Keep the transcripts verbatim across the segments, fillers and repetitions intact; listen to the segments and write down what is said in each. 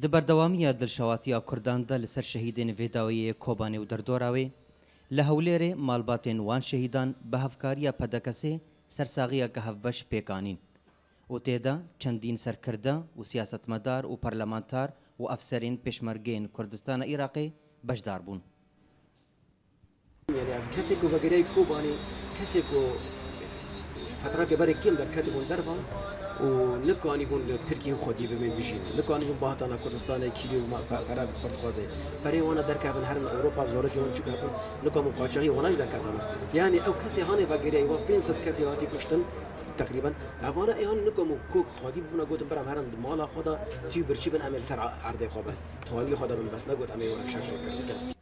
Di berdewamiya dilşewatiya Kurdan de li ser şehîdên vê dawiyê Kobanê û derdora wê, li Hewlêrê malbatên wan şehîdan bi hevkariya P D K S'ê sersaxiyeke hevbeş pêk anîn û tê de çendîn serkirde û siyasetmedar û parlamenter û efserên Pêşmergeyên Kurdistana Iraqê beşdar bûn. Yani ev kesê ku vegeriyayî Kobanê, kesê ku fetrake berê kêm derketibûn derva û nikanîbûn li Tirkiyê xwedî bibin bijîn. Nikanîbûn bihatana Kurdistanê kîlî û ma-, pe-, pere bi pir dixwaze. Perê wana derkevin herin Ewropa, zorokê wan çûk hebûn, nikanîbûn qaçaxî wana jî derketana. Yani ew kesê hanê vegeriyayî wa pênc sed kesê hatî kuştin, teqrîben. Evana ê han nikanîbûn ku xwedî bibûna gotin, beram herin di mala xwe de, tî birçî bin, em ê li ser erdê xwe bin. Tuhanî xwe de bin, bes negot em ê were şer jê kirin.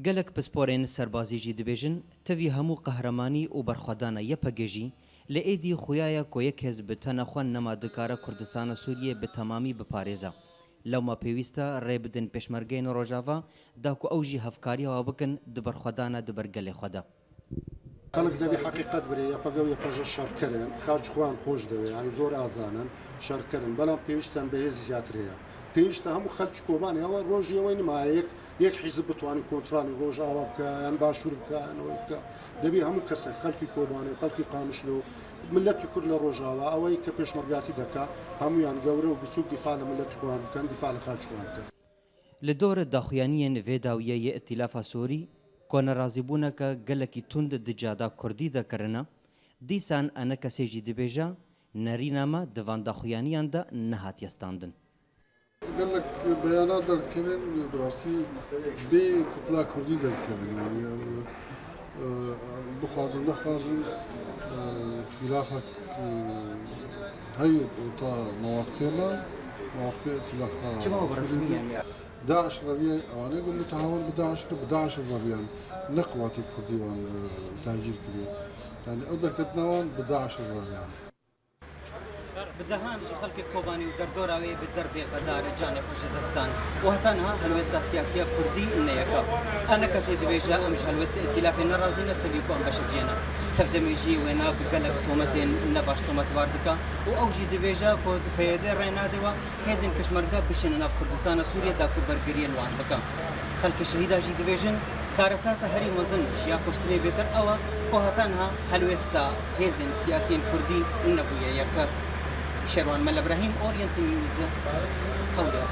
Gelek pisporên serbazî jî dibêjin, tevî hemû qehremanî û berxwedana Y P G jî li êdî xuya ye ku yek hêz bi tena xwe nema dikare Kurdistana Sûriyê bi temamî biparêze. Lewma pêwîst e rê bidin pêşmergeyên Rojava da ku ew jî hevkariya wan bikin di berxwedana di ber gelê xwe de. Xelk dibî heqîqet birê, Y P G û Y P J şerkirin, xaç xwe yan xweş dewê, yanî zor azanin, şerkirin. Belam pêwîst em bi hêz ziyadtir heye. Pêwîst e hemû xelkî Kobanê ew e, rojê ew ê nima ye, yek, yek hîzib bitwanî kontrolê Rojava bike, em başûr bike, em ew bike. Dibî hemû kesek, xelkî Kobanê, xelkî Qamişlo, miletî Kurd li Rojava, ew ê ke pêşmergatî dike, hemûyan gewre û biçûk dîfa li miletî xwe yan bikin, dîfa li xaç xwe yan bikin. Li dor daxuyaniyên vê dawiyê yê Îtîlafa Sûrî, ku nerazîbûneke gelekî tund di cihada Kurdî de kirine, dîsan ENKSê jî dibêje, nerîna me di van daxuyaniyan de nehatiye standin. Gelek beyanat derdikevin, bi rastî bê kutla Kurdî derdikevin. Yani, ew, e, bixwazin, nexwazin, e, xîlafek, e, heye orta mewaqifê me, mewaqifê Îtîlafa Sûrî de. DAIŞ reviye, ewanê ku mutehawin bi DAIŞ re, bi DAIŞ re reviyan, ne qewatê Kurdî wan, e, tehcîr kiriye. Yani ew derketina wan bi DAIŞ re reviyan. Bi dehan ji xelkê Kobanî û derdora wê bi derbê Xedar canê xwe ji dest dan û heta niha helwêsta siyasiya Kurdî ne yek e. ENKSê dibêje, em ji helwêstê Îtîlafê nerazî ne, tevî ku em beşek jê ne. Tevdemê jî wêna bi gelek tometên nebaş tometbar dike û ew jî dibêje ku di P Y D rê nade we hêzên pêşmerge bişînin nav Kurdistana Sûriyê da ku bergiriyên wan bike. Xelkê şehîda jî dibêjin, karesata herî mezin ji ya kuştinê bêtir ew e ku heta niha helwêsta hêzên siyasiyên Kurdî nebûye yek. Şerwan Mele Brahîm, Orient News, Hewlêr.